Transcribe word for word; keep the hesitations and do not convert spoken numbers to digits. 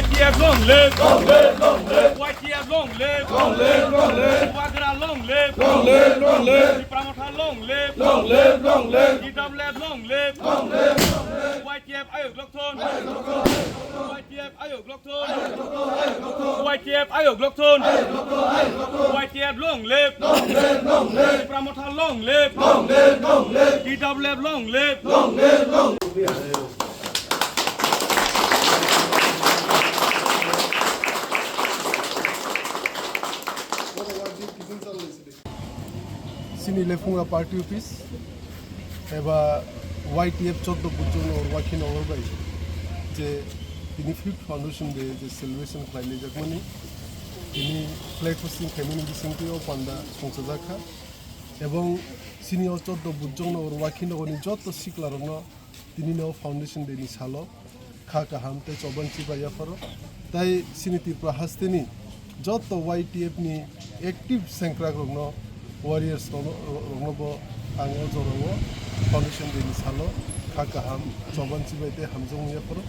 Y T F long live! Long live, long live! Y T F long live! Long live, long live! Bubagra long live! Long live, long live! Tipra Motha long live! Long live, long live! T W F long live! Long live, long live! Y T F ayok lokthon! Y T F ayok lokthon! Y T F ayok lokthon! Y T F long live! Long live, long live! Tipra Motha long live! Long live, long live! T W F long live! Long live, long live! Chini Lephungra Party Office eba Y T F choddo Bujjong Nagar Wakhi Nagar bai je tini fifth Foundation Day je celebration khlai jakmani, tini flag hosting khaimani bisingtwi o panda songchajak kha. Ebong chini o choddo Bujjong Nagar Wakhi Nagar ni jotto sikla rokno tini no Foundation Day ni salo kha kaham tei choban chibai yapharo. Tai chini Tripura hasteni jotto Y T F ni active sengkrak rokno, warriors rokno, rokno bo ang o jorao Foundation Day ni salo kha kaham, choban chibai tei hamjakmung yapharo.